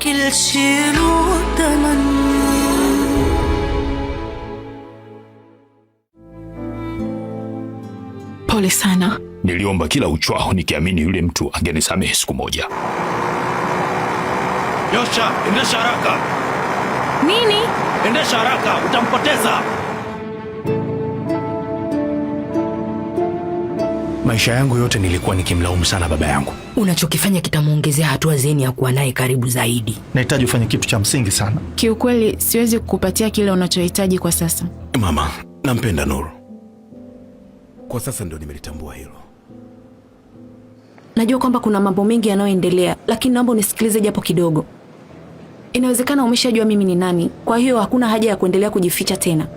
كل شي له تمن. Pole sana. Niliomba kila uchwao nikiamini yule mtu angenisamehe siku moja. Yosha, endesha haraka! Nini? Endesha haraka, utampoteza. Maisha yangu yote nilikuwa nikimlaumu sana baba yangu. Unachokifanya kitamwongezea hatua Zeni ya kuwa naye karibu zaidi. Nahitaji ufanye kitu cha msingi sana. Kiukweli siwezi kukupatia kile unachohitaji kwa sasa. Mama, nampenda Nuru. Kwa sasa ndio nimelitambua hilo. Najua kwamba kuna mambo mengi yanayoendelea, lakini naomba unisikilize japo kidogo. Inawezekana umeshajua mimi ni nani, kwa hiyo hakuna haja ya kuendelea kujificha tena.